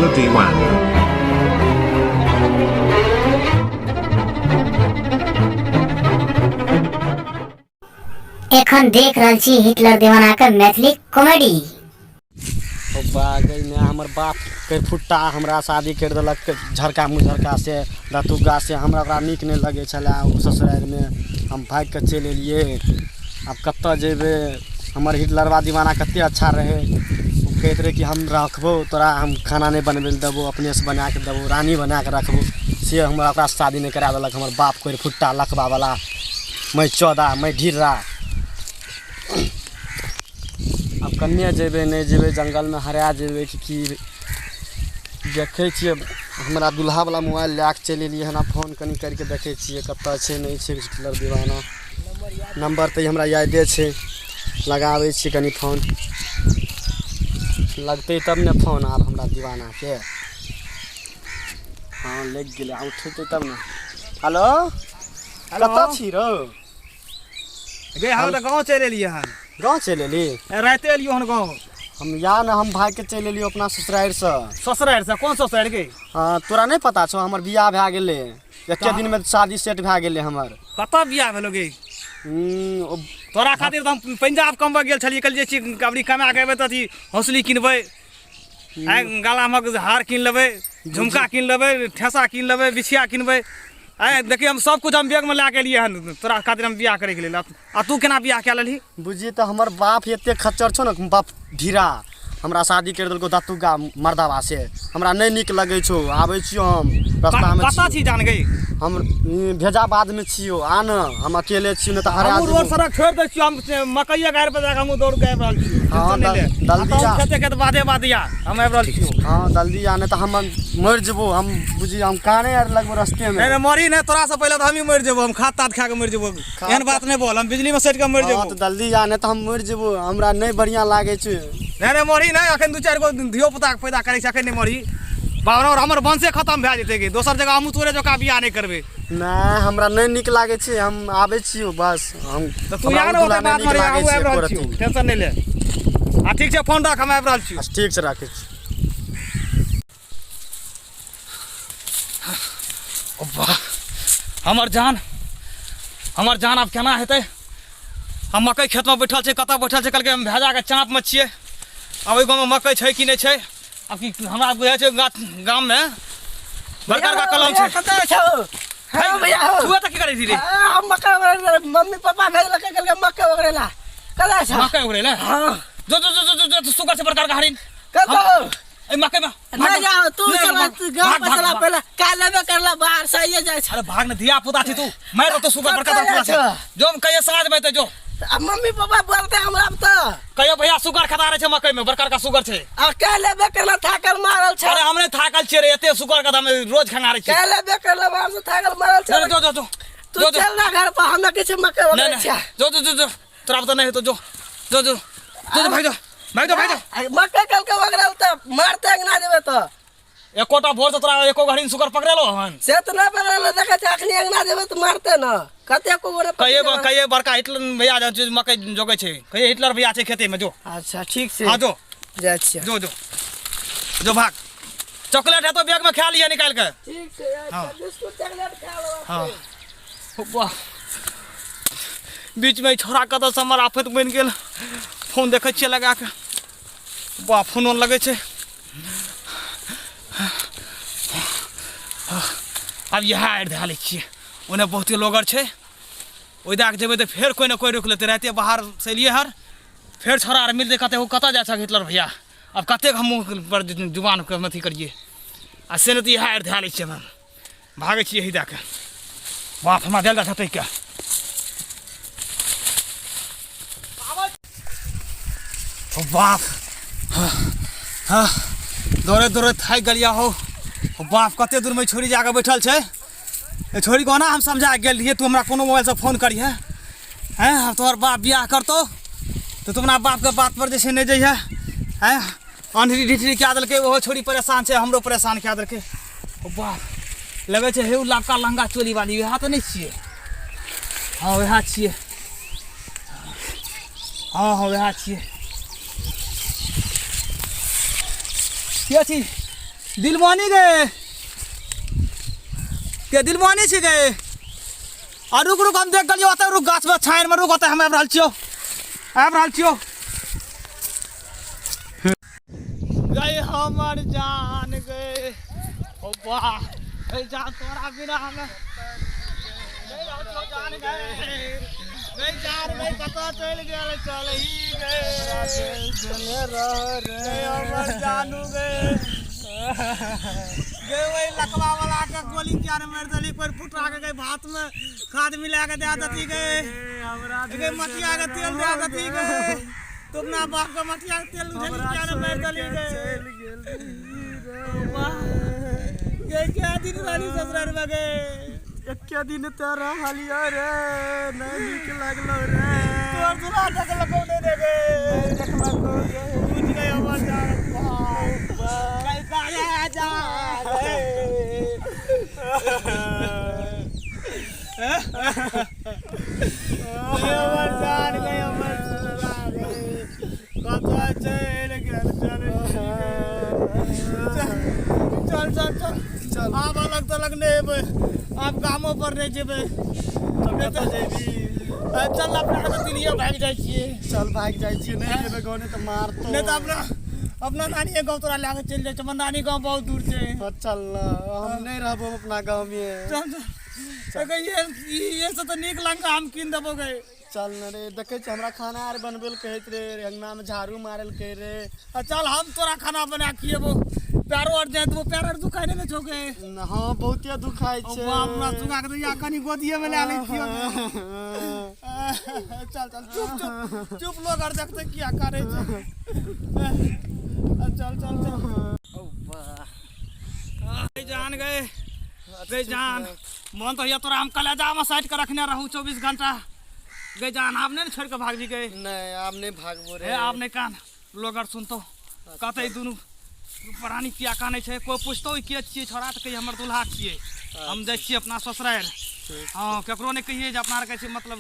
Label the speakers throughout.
Speaker 1: Hitler Diwana.
Speaker 2: एखन देख रहल छी हिटलर दीवाना के मैथिली कॉमेडी।
Speaker 3: बा गई ने हमर बाप के फुट्टा हमरा शादी करि देलक झरका मुझरका से रतुगा से। हमरा ओकरा नीक नहि लगै छलै ओ ससुरारिमे, हम भागिके चलि एलियै। आब कतऽ जेबै? हमर हिटलरवा दीवाना कतेक अच्छा रहै। ओ कहैत रहै कि हम रखबौ तोरा, हम खाना नहि बनबै लए देबौ, अपनेसँ बनाके देबौ, रानी बनाके रखबौ। से हमरा ओकरासँ शादी नहि करा देलक हमर बाप कोरि फुट्टा लखबावला मै चौदा मै ढिर्रा। आब कन्ने जेबै नहि जेबै, जङ्गलमे हरा जेबै कि की? देखै छियै, हमरा दुल्हावला मोबाइल लए कऽ चलि एलियै हन। आब फोन कनि करि कऽ देखै छियै कतऽ छै नहि छै हिटलर दीवाना। नम्बर तऽ ई हमरा यादे छै, लगाबै छियै कनि फोन। लगतै तब ने फोन आब हमरा दीवानाके। हँ, लागि गेलै, आब उठेतै तब ने। हेलो, कतऽ छी रौ?
Speaker 4: गे, हम तऽ गाँव चलि एलियै हन।
Speaker 3: गाँव चलि एली?
Speaker 4: रातिए एलियो हन गाँव।
Speaker 3: हम या ने हम भागि के चलि एलियो अपना ससुरारिसँ।
Speaker 4: ससुरारिसँ? कोन ससुरारि गे?
Speaker 3: हँ, तोरा नहि पता छौ? हमर बियाह भए गेलै, एके दिनमे शादी सेट भए गेलै हमर।
Speaker 4: कतऽ बियाह भेलो गे? तोरा खातिर तऽ हम पंजाब कमबऽ गेल छलियै। कहलियै छी अबरी कमा के एबै तऽ अथी हौसली किनबै, आइ गलामे हार कीन लेबै, झुमका कीन लेबै, ठेसा कीन लेबै, बिछिया किनबै। आइ देखियौ, हम सब कुछ हम बैगमे लए कऽ एलियै हन तोरा खातिर, हम बियाह करैके लेल। आ तू केना बियाह कए लेलही?
Speaker 3: बुझी तऽ हमर बाप एते खच्चर छौ ने, बाप ढीरा, हमरा शादी करि देलकौ दतुगा मर्दाबा से। हमरा नहि नीक लगै छौ। आबै छियौ, हम रस्तामे।
Speaker 4: कतऽ छी जान गई?
Speaker 3: हम भेजा बादमे छियौ, आ न, हम अकेले छियौ, नहि तऽ हरा
Speaker 4: हमहूँ रोड सड़क छोड़ि दै छियौ, हम मकइए गाड़ि पर जाकऽ हमहूँ दौड़ के आबि रहल छियौ।
Speaker 3: हँ, जल्दी आ।
Speaker 4: खेते खेत बाधे बाधे आ, हम आबि रहल छियौ।
Speaker 3: हँ, जल्दी आ, नहि तऽ हम मरि जेबौ। हम बुझी हम काने आर लगबो रस्तेमे।
Speaker 4: नहि नहि, मरी नहि। तोरा से पहिले तऽ हमही मरि जेबौ। हम खाद ताद खा कऽ मरि जेबौ, एहन बात नहि बोल। हम बिजलीमे सटि कऽ मरि जेबौ।
Speaker 3: तऽ जल्दी आ, नहि तऽ हम मरि जेबौ। हमरा नहि बढ़िआँ लागै छै।
Speaker 4: नहि नहि, मरी नहि। अखन दू चारि गो धियो पुताके पैदा करै छै, अखन नहि मरी बाबा। हमर वंशे खतम भए जेतै कि दोसर जगह हमहूँ तोरे जकाँ बियाह नहि करबै।
Speaker 3: नहि, हमरा नहि नीक लागै छै। हम आबै छियौ बस। हम
Speaker 4: तऽ तू आ ने, ओकर बाद मरी। हमहूँ आबि रहल छियौ, टेंशन नहि ले। आ ठीक छै, फोन रख, हम आबि रहल छियौ।
Speaker 3: ठीक छै, राखै छी।
Speaker 4: वाह, हमर जान, हमर जान, आब केना हेतै? हम मकइ खेतमे बैठल छै, कतऽ बैठल छै? कहलकै हम भेजाके चाँपमे छियै। आब ओहि गाँवमे मकइ छै कि नहि छै? आब की हमरा बुझाइ छै, गाछ गाममे बड़का बड़का कलम छै।
Speaker 5: कतऽ छौ? हाँ भैया हो।
Speaker 4: तू एतऽ की करै छी रे?
Speaker 5: हम मकइ ओगरे, मम्मी पापा भेजलकै, कहलकै मकइ ओगरे ला। कतऽ छौ?
Speaker 4: मकइ ओगरे ला?
Speaker 5: हाँ।
Speaker 4: जो जो जो जो जो, सुगर छै बड़का बड़का हरिण।
Speaker 5: कतऽ?
Speaker 4: ए मकइ में
Speaker 5: नहीं जाओ तू। चला, तू गांव पर चला। पहले का लेबे करला बाहर से आइए जाय
Speaker 4: अरे भाग न, धिया पुता छी तू, मार तो सुगर बड़का बड़का छै। जो हम कहिए साँझ में ते जो।
Speaker 5: अब मम्मी पापा बोलते हमरा तो।
Speaker 4: कहियो भैया सुगर खता रहे छै मकइ में, बड़का बड़का सुगर छै।
Speaker 5: आ का लेबे करला, थाकल मारल छै।
Speaker 4: अरे हम नहीं थाकल छियै रे, एते सुगर के हम रोज खंगारे छियै।
Speaker 5: का लेबे करला बाहर से, थाकल मारल छै।
Speaker 4: जो जो जो
Speaker 5: तू चल ना घर पर, हमरा किछु मकइ
Speaker 4: वगैरह छै। जो जो जो जो, तोरा तो नहीं हेतौ। जो जो जो जो, भाग जो, भाग जो, भाग जो।
Speaker 5: मकइ कल के वगैरह त मारते अंगना देबे त।
Speaker 4: एकोटा भोर से तोरा एको घड़ी सुकर पकड़ेलो हन?
Speaker 5: से त ना पकड़ेलो। देखै छै, अखनी अंगना देबे त मारते न कते को गोरे।
Speaker 4: कहिए कहिए, बड़का हिटलर भैया जे मकइ जोगै छै, कहिए हिटलर भैया छै खेते में, जो।
Speaker 5: अच्छा, ठीक छै।
Speaker 4: हां, जो।
Speaker 5: जाइ छियै।
Speaker 4: जो जो जो, भाग। चॉकलेट है तो बैग में खा लिया निकाल के।
Speaker 5: ठीक छै। हां, बिस्कुट चॉकलेट खा लो।
Speaker 4: हां, वाह, बीच में छोड़ा कतऽ से हमर आफत बनि गेल। फोन देखै छियै लगा के। वाह, फोन ओन लगै छै। आब इएह आड़ि धए लै छियै। ओन्ने बहुते लोगर छै, ओहि दए कऽ जेबै तऽ फेर कोइ ने कोइ रोकि लेतै। रातिए बाहर से एलियै हर, फेर छोड़ा आर मिलतै। कतेक कतऽ जाइ छह हिटलर भैया? आब कतेक हम मुँह पर जुबानके अथी करियै? आ से नहि तऽ इएह आड़ि धए लै छियै। हम भागै छियै एहि दए कऽ। बाप, हमरा देल जाइ छतै के। बाप, हाँ, दौड़े दौड़े थाकि गेलिया हो। बाप, कते दूरमे छोरी जाके बैठल छै। ए छोरी कोना हम समझा गेल रहियै, तू हमरा कोनो मोबाइलसँ फोन करिहे। हैं, आब तोहर बाप बियाह करतौ तऽ तू अपना बापके बात पर जे छै नहि जइहे। हैं, अन्हरी ढिठरी कए देलकै। ओहो छोरी परेशान छै, हमरो परेशान कए देलकै। ओ बाप, लगै छै हे उ लबका लहंगा चोली वाली वएह तऽ नहि छियै? हँ, वएह छियै। हँ हँ, वएह छियै। के छी? दिलवानी गे के दिलवानी छी गे आ रुक रुक हम देख गेलियो ओतऽ रुक गाछ में छानि में रुक ओतऽ हम आबि रहल छियौ आबि रहल छियौ गई हमर जान गई ओ वाह गई जान तोरा बिना हम नहीं रहल छियौ जान गई गई जान गई कतऽ चलि गेल चल ही गई गई हमर जानू गई गई वही लकवा वाला के गोली किया ने मारि देली कोई फुटा के गई भात में खाद मिला के दे देती गई गई मटिया के तेल दे देती गई तू अपना बाप के मटिया के तेल उझली किया ने मारि देली गई वाह गई क्या दिन रहली ससुराल में गई
Speaker 3: एके दिन तऽ रहलियै रे नहि नीक लगलो रे
Speaker 4: तोर दुला देखलको नहि रे गई
Speaker 3: देखलको गे
Speaker 4: टूट गई हमर जान गई काहे जा गई हमर जान गई हमर दुला गई कतऽ चलि गेल चल चल चल चल
Speaker 3: चल।
Speaker 4: आब अलग तलग नहि एबै आब गामो पर नहि जेबै
Speaker 3: चल कतऽ जेबही
Speaker 4: चल अपना के दिल्लिए भागि जाइ छियै
Speaker 3: चल भागि जाइ छियै नहि जेबै गाँव नहि तऽ मारतौ
Speaker 4: नहि तऽ अपना अपना नानीए गाँव तोरा लए कऽ चलि जाइ छै हमर नानी गाँव बहुत दूर छै
Speaker 3: हँ, चल न हम नहि रहबो अपना गाँवमे
Speaker 4: चल चल ये से तऽ नीक लंका हम कीन देबो गे
Speaker 3: चल न रे देखै छियै हमरा खाना आर बनबै लए कहैत रे अंगनामे झाड़ू मारै लए कहै रे
Speaker 4: आ चल हम तोरा खाना बना के खिएबो पैरो आर जाय देबो पैर आर दुखाइ नहि ने छौ गे
Speaker 3: हँ बहुते दुखाइ छै
Speaker 4: बाप रे सुगा के या कनी गोदिए में लए लै छियौ चल चल चुप चुप चुप लोग आर देखते किया करे छै चल चल चल गई जान गए गई जान मन तो तोरा हम कलेजा में साइड के रखने रहूं 24 घंटा गई जान आब नहीं ने छोड़ के भागबी गए
Speaker 3: नहि आब नहि भागबो रे
Speaker 4: हे आब नहीं कान लोग आर सुनतो कहते दुनू प्राणी किया कानै छै कोइ पुछतो ई के छियै छोड़ा तऽ कहियै हमर दुल्हा छियै हम जाइ छियै अपना ससुरारि हँ केकरो नहि कहियै जे अपना आरके छै मतलब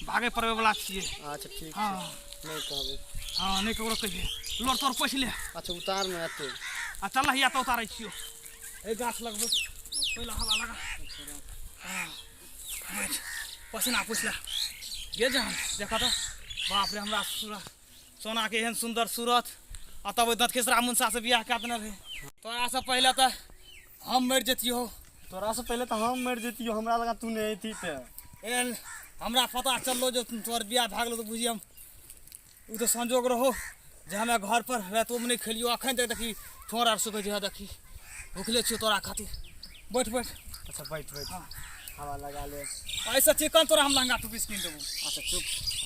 Speaker 4: भागै पड़बै वला छियै
Speaker 3: अच्छा ठीक
Speaker 4: हँ
Speaker 3: छै नहि कहबै
Speaker 4: हँ नहि ककरो कहियै लोर तोर पोछि ले
Speaker 3: अच्छा उतार ने एते
Speaker 4: आ चल हिया तऽ उतारै छियौ एहि गाछ लगबै पहिला हवा लगा हँ, बैठ, पसीना पोछि ले गे जान देखऽ तऽ बाप रे हमरा सोना के एहन सुन्दर सूरत आ तब ओहि दतखेसरा मुनसा से बियाह कए देने रहै तोरासँ पहिले तऽ हम मरि जैतियौ
Speaker 3: तोरासँ पहिले तऽ हम मरि जैतियौ हमरा लगा तू नहि अयती तऽ
Speaker 4: एहन हमरा पता चललो जे तोहर बियाह भए गेलो तऽ बुझी हम ओ तऽ संजोग रहो जे हमे घर पर रातिओमे नहि खेलियौ अखन तक देखी ठोर आर सुखै छै देखी भुखले छियौ तोरा खातिर बैठ बैठ
Speaker 3: अच्छा बैठ बैठ हवा लगा ले
Speaker 4: ऐसे चिकन तोरा हम लहंगा टू पीस कीन देबो
Speaker 3: अच्छा चुप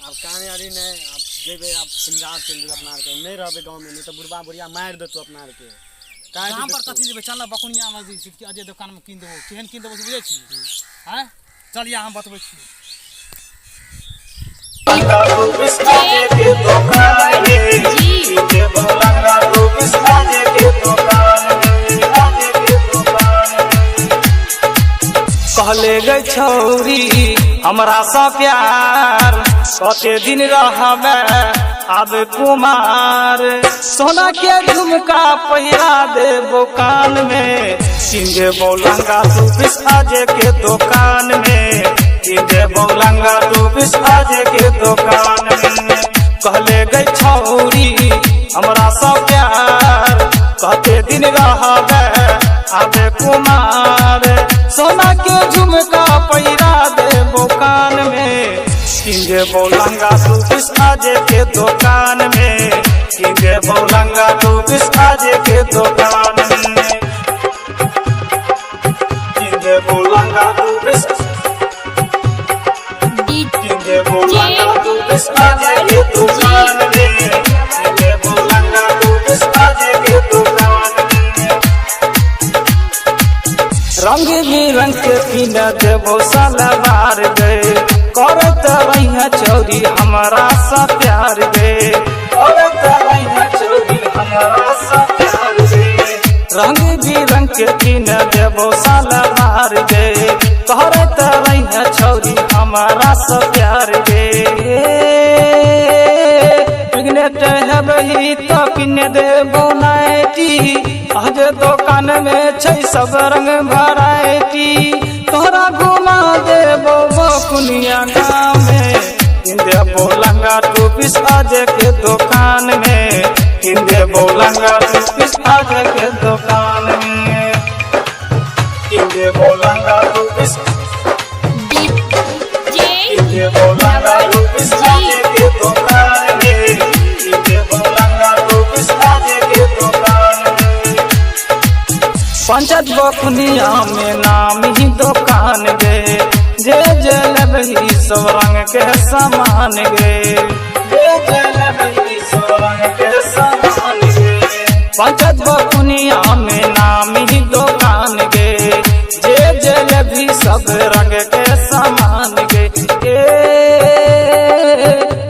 Speaker 3: आब काने आरी नहि आब जेबै आब पंजाब चलि जेबै अपना आरके नहि रहबै गाँवमे नहि तऽ बुढ़बा बुढ़िया मारि देतौ अपना आरके काटि
Speaker 4: दाम पर
Speaker 3: देतौ।
Speaker 4: कथी लेबै चल ने बकुनियामे जे छै कि अजय दोकानमे कीन देबो केहन कीन देबो से बुझै छी आँय चल या हम बतबै छी
Speaker 1: कहले गई छौरी हमरा सँ प्यार कते दिन रहबे आब कुमार सोना के झुमका पहिरा देबो कान में किन देबो लहंगा तू बिसाजे के दुकान में किन देबो लहंगा तू बिसाजे के दुकान में कहले गई छौरी हमरा सँ प्यार कते दिन रहबे आबे कुमार सोना के झुमका पहिरा देबो कान में किन देबो लहंगा तू बिसाजे के दुकान में किन देबो लहंगा तू बिसाजे के दुकान में किन देबो लहंगा तू बिस किन देबो लहंगा तू बिसाजे के दुकान में किन देबो लहंगा तू बिसाजे के दुकान में रंग बिरंग के पीन देबो सलवार गे करत रहिया चौरी हमरा सा प्यार गे करत रहिया चौरी हमरा सा प्यार गे रंग बिरंग के पीन देबो सलवार गे करत रहिया चौरी हमरा सा प्यार गे प्रेगनेंट हेबही तऽ किन देबो नाइटी आज दोकान में छै सब रंग वैरायटी, तोहरा घुमा देबो बकुनिया गाँव में। किन देबो लहंगा टू पीस अजय के दुकान में, किन देबो लहंगा टू पीस अजय के दुकान में, किन देबो लहंगा टू पीस, किन देबो लहंगा टू पीस अजय के दुकान में, किन देबो लहंगा टू पीस अजय के दुकान में। पंचायत बकुनिया में नाम ही दुकान गे, जे जे लेबही सब रंग के सामान गे, जे जे लेबही सब रंग के सामान गे। पंचायत बकुनिया में नाम ही दुकान गे, जे जे लेबही सब रंग के सामान गे। ए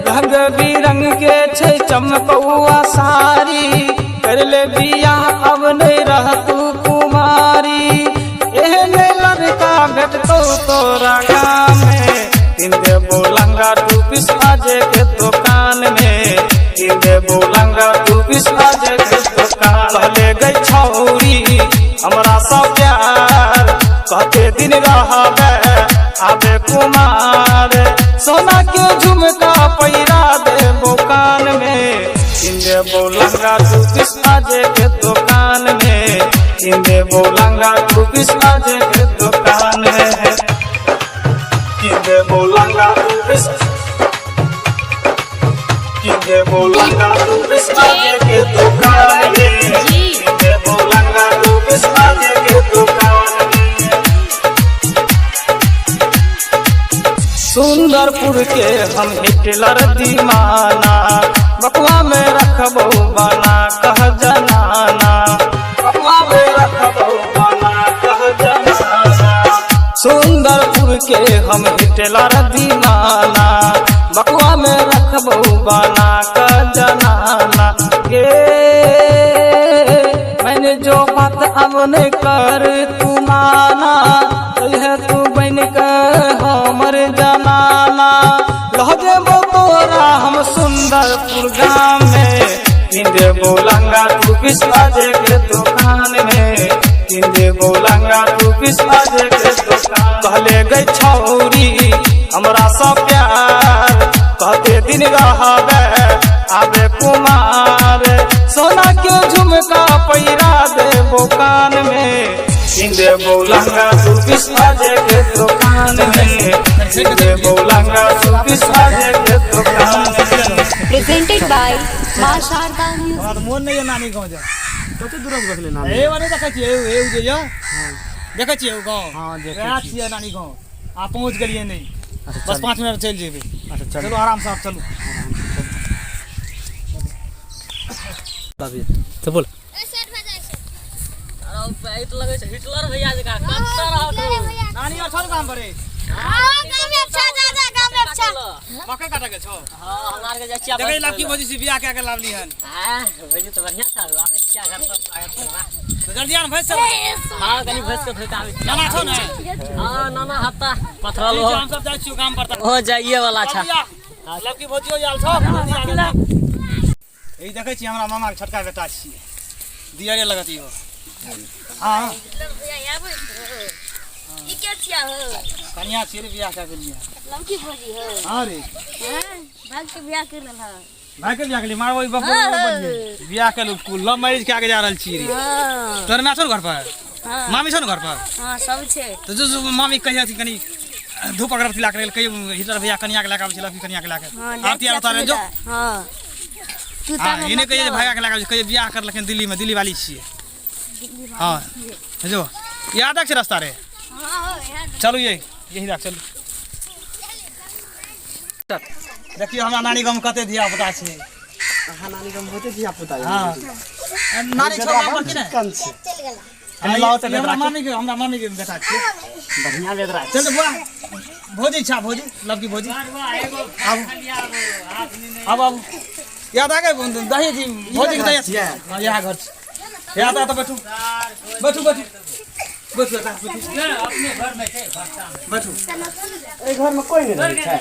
Speaker 1: रंग बिरंग के छै चमकौआ साड़ी, कर ले बियाह अब नहीं रह तू कुमारी, एहने लड़का भेटतौ तोरा गाँव में। किन देबो लहंगा टू पीस अजय के दुकान में, किन देबो लहंगा टू पीस अजय के दुकान। कहले गई छौरी हमरा सब प्यार, कते दिन रहबे आबे कुमार, सोना के झुमका पैरा देबो कान में, किन देबो लहंगा टू पीस अजय के दुकान में, किन देबो लहंगा टू पीस अजय के दुकान में, किन देबो लहंगा टू पीस, किन देबो लहंगा टू पीस अजय के दुकान में, किन देबो लहंगा टू पीस अजय के दुकान में। सुंदरपुर के हम हिटलर दीवाना, बकुआ में रखबो बना कह जनाना, बकुआ में रखबो बना कह जनाना। सुंदरपुर के हम हिटलर दीवाना, बकुआ में रखबो बना कह जनाना। गे मैंने जो बात अब नहीं कर तू माना, है तू बन के हमर जनाना, लह देबो तोरा हम सुंदरपुर गाँव में, किन देबो लहंगा टू पीस अजय के दुकान में, किन देबो लहंगा टू पीस अजय के दुकान। कहले गई छौरी हमरा सब प्यार, कते दिन रहबे आबे कुमार, सोना के झुमका पैरा देबो कान में, किन देबो लहंगा टू पीस अजय के दुकान में, किन देबो लहंगा टू पीस अजय के दुकान में।
Speaker 6: Presented by Ma Sharda Music.
Speaker 4: हमरा तऽ मोन नहि यऽ नानी गाँव जाय।
Speaker 3: कते दूरक देखले नानी?
Speaker 4: ए वाले देखै छियै, ए जे यऽ देखै छियै ओ गाँव?
Speaker 3: हँ, देखै
Speaker 4: वएह
Speaker 3: छियै।
Speaker 4: छियै नानी गाँव। आ पहुँच गेलियै नहि,
Speaker 3: अच्छा,
Speaker 4: बस
Speaker 3: चलू।
Speaker 4: 5 मिनट चलि जेबै।
Speaker 3: अच्छा, चलू।
Speaker 4: चलू आरामसँ आब चलू।
Speaker 3: तऽ बोल।
Speaker 5: हिटलर भैया जकाँ कत्ता रहत।
Speaker 4: नानी और छौ ने गाम पर रे? मकई काटऽ गेल छौ?
Speaker 5: हाँ, हमरा आरके जाइ छियै।
Speaker 4: देखै लड़की भौजी से बियाह कए के लावली हन।
Speaker 5: हाँ, भौजी तऽ बढ़िआँ छौ, आबै छियै घर पर स्वागत करबा।
Speaker 4: तऽ जल्दी आन भैंस सब।
Speaker 5: हाँ, कनि भैंस के धोइ के आबै छियै।
Speaker 4: नाना छौ ने?
Speaker 5: हाँ, नाना हत्ता पथरल
Speaker 4: ठीक
Speaker 5: हो।
Speaker 4: छै, हम सब जाइ छियौ गाम पर तऽ।
Speaker 5: ओहो जाइए वाला छा।
Speaker 4: जल्दी आ। लड़की भौजियो आयल छौ, जल्दी आ। ई देखै छी हमरा मामा के छोटका बेटा छियै, दियरे लगत इहो। हाँ, कनिया छियै रे, बियाह कए गेलियै। हाँ रे, भाई के बियाह केलियै, मारबो ई बप्पो बजियै। बियाह केलु, लव मैरिज कए के जा रहल छियै रे। तोहर माय छौ ने घर पर? मामी छौ ने घर पर?
Speaker 2: हाँ, सब छै।
Speaker 4: तऽ जो जो मामी कहिया कनि धूप अगरबत्ती ला के गेल, कहियो हिटलर भैया कनिया के लए के आबै छै, लड़की कनिया के लए के आरती आर उतारे जो।
Speaker 2: हाँ, तू
Speaker 4: हाँ, ई नहि कहियै जे भैया के लए के आबै छै, कहियै बियाह करलखिन दिल्ली में, दिल्ली वाली छियै। हाँ जो याद छै रास्ता रे, चलू ये यही राख चलू। देखियौ हमरा नानी गाँव में कते धिया पुता छै।
Speaker 3: अहाँ नानी गाम बहुते धिया पुता यऽ।
Speaker 4: हाँ, नानी छौ गाम पर कि नहि?
Speaker 3: कम छै।
Speaker 4: हाँ,
Speaker 3: लाओ तऽ
Speaker 4: ई हमरा
Speaker 3: बेदरा के।
Speaker 4: मामी के, हमरा मामी के बेटा छियै।
Speaker 3: बढ़िया बेदरा छै।
Speaker 4: चल तऽ बुआ, भौजी छा, भौजी लवकी भौजी, आबू आबू आबू। याद आ गेल दही जी भौजी के दही
Speaker 3: छियै।
Speaker 4: हाँ, इएह घर छै। याद आ तऽ बैठू बैठू बैठू बैठू बैठू बैठू।
Speaker 3: एहि घर में कोई नहि रहै छै?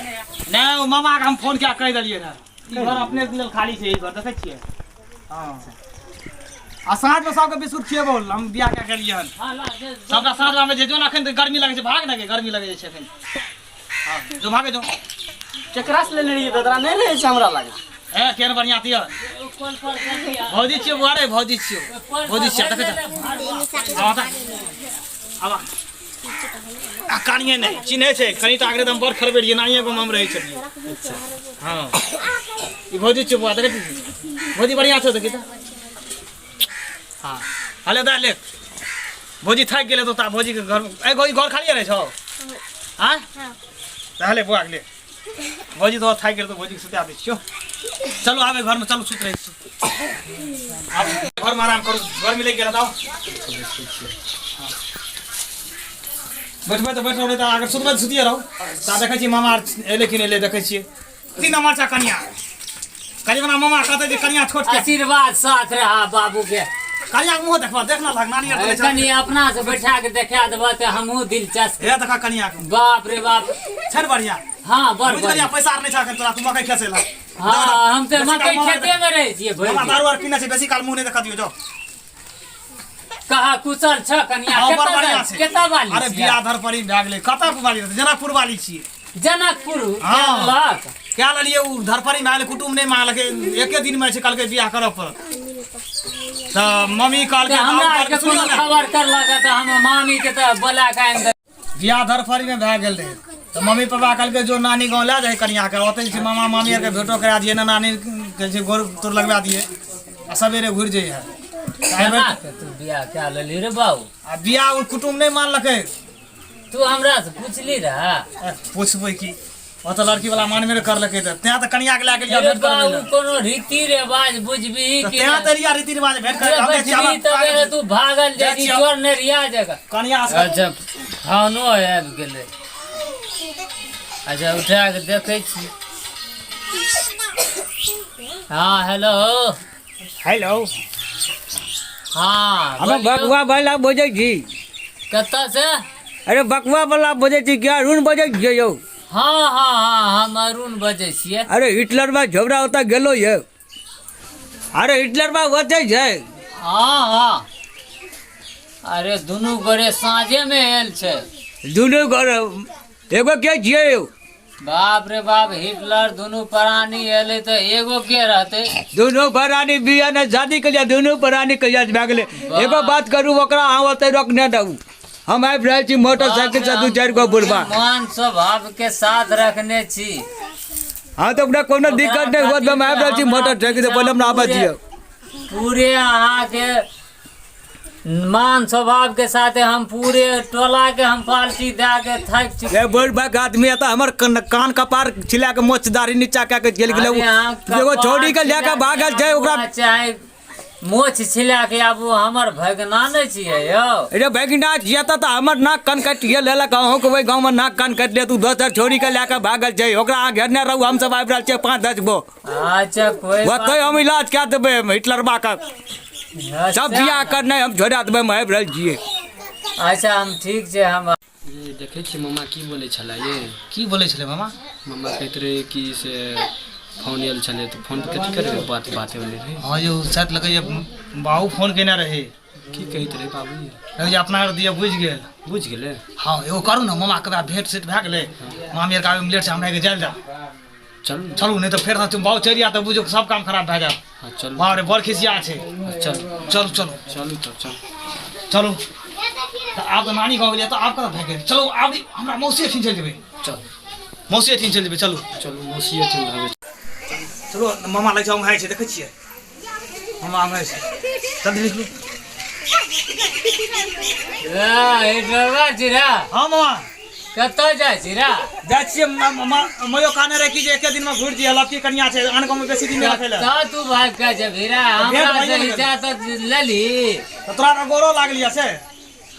Speaker 4: नहि, ओ मामा के हम फोन कए कहि देलियै रहए, ई घर अपने लेल खाली छै, ई घर देखै छियै। हाँ, आ साँझमे सबके बिस्कुट खिएबो हम बियाह कए के एलियै हन। सबटा साँझमे जे जो ने, अखन तऽ गर्मी लगै छै, भाग ने गे, गर्मी लगै छै अखन। हँ जो, भागे जो।
Speaker 3: केकरा से लेने रहियै बेदरा? नहि रहै छै हमरा लग।
Speaker 4: ए केहन बढ़िआँ तिय भौजी छियौ बुआ रे, भौजी छियौ, भौजी छियौ। देखै छ, आबा तऽ आबा। आ कानिए नहि चिन्है छै कनि तऽ, आगरे तऽ हम बड़ खरबे रहियै, नानिए गाँवमे हम रहै छलियै। हँ, ई भौजी छियौ बुआ, देखै छी भौजी बढ़िआँ छौ, देखी तऽ। हँ हले दए ले, भौजी थाकि गेलै तऽ भौजीके घर ए भौजी घर खाली रहै छौ? आँय तऽ हले बौआ ले, भौजी तो थाकि गेल तऽ भौजीके सुता दै छियौ। चलू आबै घरमे, चलू सुति रहै छी। आब घरमे आराम करू, गर्मी लागि गेल। तऽ आउ बैठबै तऽ बैठो, नहि तऽ अगर सुतबै तऽ सुतिए रहू। तऽ देखै छियै मामा आर एलै कि नहि एलै, देखै छियै। 3 नंबर छै कनिया, कनिया मामा कहतै जे कनिया छोट के
Speaker 5: आशीर्वाद साथ रहा बाबू के।
Speaker 4: कनिया के मुँह देखबा, देख ना लग नानी आर
Speaker 5: अरे कनि अपना से बैठा के देखा देबह तऽ हमहूँ दिलचस्प।
Speaker 4: हे देखा कनिया के।
Speaker 5: बाप रे बाप,
Speaker 4: छै ने बढ़िया?
Speaker 5: हाँ, बड़
Speaker 4: बुझि गेलियै।
Speaker 5: बढ़िया।
Speaker 4: पैसा आर नहि छै अखन तोरा, तू मकइ खेसै ला।
Speaker 5: हाँ, हम तऽ मकइ खेते में रहै छियै भरि
Speaker 4: मामा
Speaker 5: दिन।
Speaker 4: दारू आर पीने छै, बेसी काल मुँह नहि देखा दियौ, जाउ।
Speaker 5: कहा कुशल छ कनिया?
Speaker 4: हाँ, बड़
Speaker 5: केतऽ
Speaker 4: बढ़िया
Speaker 5: जाइ-
Speaker 4: छै।
Speaker 5: केतऽ वाली
Speaker 4: अरे
Speaker 5: छियै?
Speaker 4: बियाह धर परी भए गेलै। कतऽ वाली रहतै? जनकपुर वाली छियै।
Speaker 5: जनकपुर?
Speaker 4: हाँ।
Speaker 5: लक
Speaker 4: क्या लेलियै ओ धरपरी भए गेलै, कुटुम्ब नहि मांगलकै, एके दिनमे छै, कहलकै बियाह करऽ पड़त। तऽ मम्मी कहलकै
Speaker 5: तऽ हमरा
Speaker 4: बाबू
Speaker 5: आरके
Speaker 4: कहलकै, सुनियौ
Speaker 5: कोनो
Speaker 4: ने
Speaker 5: खबर करलक तऽ हम मामी के तऽ बोला के आनि देब।
Speaker 4: बियाह धरफरीमे भए गेल रहै तऽ मम्मी पापा कहलकै जो नानी गाँव लए जाइ कनियाके, ओतै जे छै मामा मामी आरके भेटो करा दियै ने, नानी के छै गोर तोर लगबा दियै आ सवेरे घुरि जइहे। तऽ एहि बेर
Speaker 5: केना के तू बियाह कए लेलही रे बाबू?
Speaker 4: आ बियाह ओ कुटुम्ब नहि मानलकै।
Speaker 5: तू हमरा से पूछली रहा?
Speaker 4: पुछबै की, ओतऽ लड़की वाला मानबे नहि करलकै तऽ तें तऽ कनिया के लए गेलियै
Speaker 5: अरे
Speaker 4: भेंट करबै
Speaker 5: बाबू
Speaker 4: लए।
Speaker 5: कोनो रीति रिवाज बुझबही
Speaker 4: तऽ
Speaker 5: कि
Speaker 4: तें
Speaker 5: नहि?
Speaker 4: तऽ एलियै रीति रिवाज भेंट करै
Speaker 5: अरे
Speaker 4: हम जाइ छियै
Speaker 5: बैठबही
Speaker 4: आब।
Speaker 5: तबे तू भागल
Speaker 4: जाइ
Speaker 5: जाइ छी
Speaker 4: छियै।
Speaker 5: चोर नहि रिया जगह।
Speaker 4: कनिया से
Speaker 5: अच्छा, फोनो आबि गेलै। अच्छा, उठा कऽ देखै छी। हाँ, हेलो।
Speaker 7: हेलो।
Speaker 5: हाँ,
Speaker 7: हम
Speaker 5: बोलियौ।
Speaker 7: बकुआ वाला बजै छी।
Speaker 5: कतऽ से?
Speaker 7: अरे बकुआ वाला बजै छी कि अरुण बजै छियै यौ?
Speaker 5: हाँ हाँ हाँ, हम अरुण बजै छियै।
Speaker 7: अरे हिटलर बा झोबरा ओतऽ गेलो यौ। अरे हिटलर बा ओतै छै।
Speaker 5: हाँ हाँ, अरे दुनू गोरे साँझेमे आयल छै।
Speaker 7: दुनू घर एगो के छियै यौ?
Speaker 5: बाप रे बाप, हिटलर दुनू प्राणी एलै तऽ एगो के रहतै?
Speaker 7: दुनू प्राणी बिया ने शादी के लिए दुनू प्राणी कहिया भए गेलै। एगो बात करू, ओकरा अहाँ ओतै रोकने रहू, हम आबि रहल छी मोटरसाइकिल से, दू चारि गो बुढ़बा।
Speaker 5: मान स्वभाव के साथ रखने छी।
Speaker 7: हाँ, तऽ ओकरा कोनो दिक्कत नहि होत, हम आबि रहल छी मोटरसाइकिल से, पहिले हमरा आबऽ दियौ।
Speaker 5: पूरे अहाँके मान स्वभाव के साथे हम पूरे टोला के हम पार्टी दए के थाकि चुकी।
Speaker 7: ए बुढ़ भाग आदमी एतऽ हमर कान कपार छिला के मोछ दाढ़ी नीचा कए के चलि गेलै।
Speaker 5: अरे अहाँ
Speaker 7: एगो छौड़ी के लए के भागल छै ओकरा।
Speaker 5: चाहे मोछ छिला के आबू, हमर भगना नहि छियै यौ।
Speaker 7: अरे भगिना छियै तऽ हमर नाक कान काटिए लेलक, अहूँके ओहि गाँवमे नाक कान काटि लेत। ओ दोसर छौड़ी के लए के भागल छै, ओकरा अहाँ घेरने रहू, हमसब आबि रहल छियै 5-10 गो।
Speaker 5: अच्छा, कोई बात।
Speaker 7: ओतहि हम इलाज कए देबै हिटलरबा के। सब बियाह करनाइ हम छोड़ा देबै, हम आबि रहल छियै।
Speaker 5: अच्छा, हम ठीक छै, हम
Speaker 3: ये देखै छियै मामा की बोलै छलै ये?
Speaker 4: की बोलै छलै मामा?
Speaker 3: मामा कहैत रहै कि से फोन आयल छलै, तऽ फोन पर कथी करबै, बात बात होलै रहै।
Speaker 4: हँ यौ, शायद लगैए बाबू फोन केने रहै।
Speaker 3: की कहैत रहै बाबू ये?
Speaker 4: लगैए अपना आर दिया बुझि गेल।
Speaker 3: बुझि गेलै?
Speaker 4: हँ, एगो करू ने मामा के भेंट सेट भए गेलै, मामी आरके आबैमे लेट छै, हमरा आरके जायल जा।
Speaker 3: चलू ने।
Speaker 4: चलू, नहि तऽ फेर तऽ बाबू चलि जायत तऽ बुझू सब काम खराब भए जायत।
Speaker 3: हँ, चलू।
Speaker 4: बाप रे, बड़ खिसिया छै।
Speaker 3: हँ, चलू।
Speaker 4: चलू चलू।
Speaker 3: चलू तब, चलू।
Speaker 4: चलू तऽ आब तऽ नानी गाँव गेलियै तऽ आब कतऽ भए गेल? चलू, आब हमरा मौसी एहिठाम चलि जेबै।
Speaker 3: चल।
Speaker 4: मौसी एहिठाम चलि जेबै, चलू।
Speaker 3: चलू, मौसी एहिठाम रहबै।
Speaker 4: चलू, मामा लगै छै औंघाइ छै, देखै छियै मामा औंघाइ छै, जल्दी निकलू।
Speaker 5: हिटलरबा छी रे?
Speaker 4: हँ मामा।
Speaker 5: कतऽ जाइ छी रे?
Speaker 4: जाइ छियै, मयो कहने रहै कि जे एके दिनमे घुरि जइहे, लड़की कनिया छै, आन गाँवमे बेसी दिन नहि रखै लए।
Speaker 5: कतऽ तू भागि कऽ जेबही रे?
Speaker 4: भेंट
Speaker 5: हमरा
Speaker 4: भइए
Speaker 5: से
Speaker 4: ने गेलै।
Speaker 5: इज्जत लेलही।
Speaker 4: तऽ तोरा तऽ गोरो लागल यऽ से।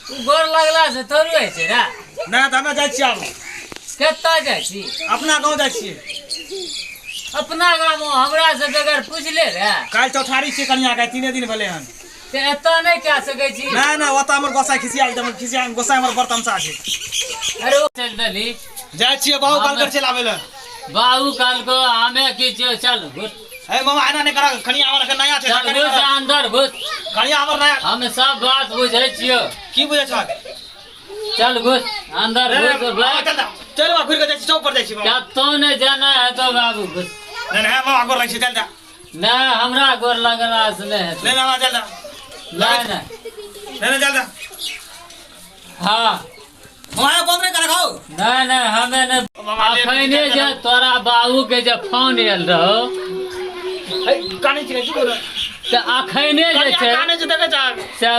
Speaker 5: उ गोर लगला से थोड़े होइ छै रे।
Speaker 4: नहि तऽ हमे जाइ छियै आब।
Speaker 5: कतऽ जाइ छी?
Speaker 4: अपना गाँव जाइ छियै।
Speaker 5: अपना गाँव हमरा से बगैर पुछले रे?
Speaker 4: काल्हि चौठारी छियै कनियाके, 3 दिन भेलै हन।
Speaker 5: तऽ एतऽ नहि कए सकै छी?
Speaker 4: नहि नहि, ओतऽ हमर गोसाइ खिसिया गेल, हमर खिसिया गोसाइ हमर बड़ तमसा छै।
Speaker 5: अरे ओ चलि देली।
Speaker 4: जाइ छियै, बाबू कहलकै चलि आबै लए।
Speaker 5: बाबू कहलको हमे की छियौ, चल घुर।
Speaker 4: हे मामा एना नहि करा कनिया हमर एखन नया छै
Speaker 5: चल घुस अंदर घुस।
Speaker 4: कनिया हमर नया।
Speaker 5: हम सब बात बुझै छियो।
Speaker 4: की बुझै छह?
Speaker 5: चल घुस अंदर घुस भाई।
Speaker 4: चल चल बाबा घुरि के जाइ छी चौक पर जाइ छी बाबा।
Speaker 5: कतौ नहि जाना है तो बाबू घुस।
Speaker 4: नहीं नहीं मामा गोर लगै छी चल जा।
Speaker 5: नहीं हमरा गोर लगना से नहीं है।
Speaker 4: नहीं मामा चल जा।
Speaker 5: नहीं नहीं
Speaker 4: नहीं नहीं चल जा।
Speaker 5: हाँ
Speaker 4: मामा बंद नहीं कर खाओ।
Speaker 5: नहीं नहीं हमें नहीं। अखने जे तोरा बाबू के जे फोन आयल रहो
Speaker 4: कानै छै की बोल
Speaker 5: त अखने जे छै
Speaker 4: कानै छै देखै छ
Speaker 5: से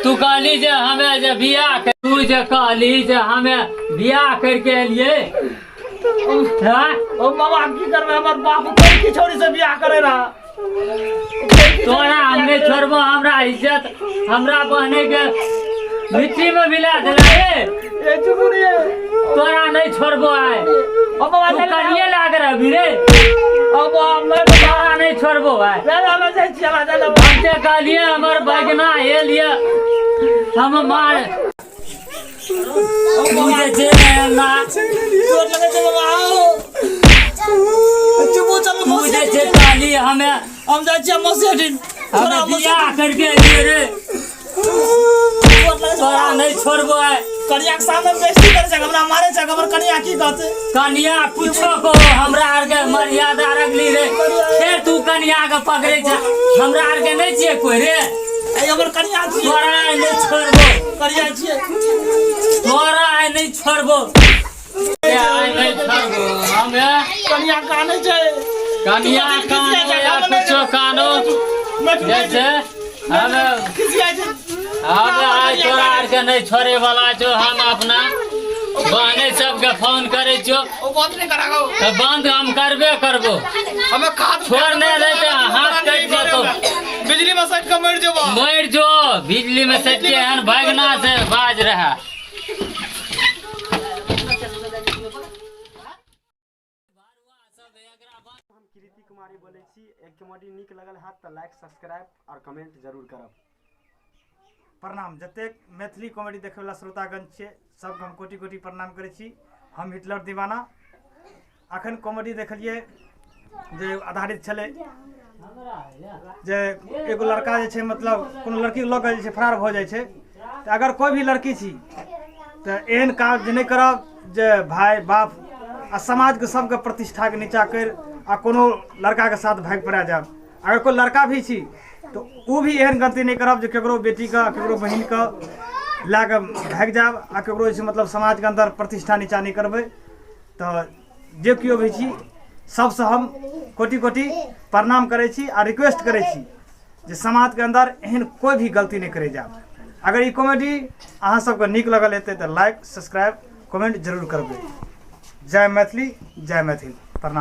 Speaker 5: तू कहली जे हमें जे बियाह तू जे कहली जे हमें बियाह करके एलिए। हां
Speaker 4: ओ मामा हम की करबै हमर बाप कोई की छोरी से बियाह करे रहा।
Speaker 5: तोरा हम नहीं छोड़बो हमरा इज्जत हमरा बहने के मिट्टी में मिला देला रे।
Speaker 4: ए चुप रे
Speaker 5: तोरा नहीं छोड़बो आए।
Speaker 4: ओ बाबा
Speaker 5: तू करिए लाग रहबी रे।
Speaker 4: अब हम
Speaker 5: तोरा नहीं छोड़बो आए।
Speaker 4: हम जाइ छी हम जाइ
Speaker 5: हम ते कहलिए हमर बगना एलिए हम मार तू जे छै ना
Speaker 4: चोट लगे छै बाबा आओ चुप चल
Speaker 5: तू जे छै कहली हमें
Speaker 4: हम जाइ छी मौसी हटिन
Speaker 5: हमें बियाह करके एलिए रे। तोरा नहीं छोड़बो आए।
Speaker 4: कनिया के सामने बेइज्जती करे छै हमरा मारे छै हमर कनिया की कहते?
Speaker 5: कनिया कुछो को हमरा आर के मर्यादा रखली रे। फिर तू कनिया के पकड़े छै हमरा आर के नहीं छियै कोई रे।
Speaker 4: ए हमर कनिया छियै।
Speaker 5: तोरा आइ नहीं छोड़बो।
Speaker 4: कनिया छियै।
Speaker 5: तोरा आइ नहीं छोड़बो। आइ नहीं छोड़बो हमे।
Speaker 4: कनिया कानै छै।
Speaker 5: कनिया कानो या कुछो कानो जैसे हमे
Speaker 4: खिसियाइ छै।
Speaker 5: हमे आइ तोरा आर के नहीं छोड़े वाला छौ। हम अपना बहने सबके फोन करे छो।
Speaker 4: ओ बंद नहीं करागो।
Speaker 5: तो बंद हम करबे करबो।
Speaker 4: हमें खाद
Speaker 5: छोड़ नहीं देते हाथ कट जेतो।
Speaker 4: बिजली में सट के मर जेबो।
Speaker 5: मर जो बिजली में सट के एहन भागना से बाज रहा।
Speaker 3: हम कृति कुमारी बोलै छी। एक कॉमेडी नीक लगल हैत तऽ लाइक सब्सक्राइब और कमेंट जरूर करब।
Speaker 4: प्रणाम। जतेक मैथिली कॉमेडी देखैवला श्रोतागण छियै सबके हम कोटि कोटि प्रणाम करै छी। हम हिटलर दीवाना। अखन कॉमेडी देखलियै जे आधारित छलै जे एगो लड़का जे छै मतलब कोनो लड़कीके लऽ कऽ जे छै फरार भऽ जाइ छै। तऽ अगर कोइ भी लड़की छी तऽ एहन काज नहि करब जे भाय बाप आ समाजके सबके प्रतिष्ठाके नीचा करि आ कोनो लड़काके साथ भागि पड़ा जायब। अगर कोइ लड़का भी छी तऽ ओ भी एहन गलती नहि करब जे केकरो बेटीके केकरो बहिनके लए कऽ भागि जायब आ केकरो जे छै मतलब समाजके अन्दर प्रतिष्ठा नीचा नहि करबै। तऽ जे केओ भी छी सबसँ हम कोटि कोटि प्रणाम करै छी आ रिक्वेस्ट करै छी जे समाजके अन्दर एहन कोइ भी गलती नहि करै जायब। अगर ई कॉमेडी अहाँ सबके नीक लगल हेतै तऽ लाइक सब्सक्राइब कमेंट जरूर करबै। जय मैथिली जय मैथिल। प्रणाम।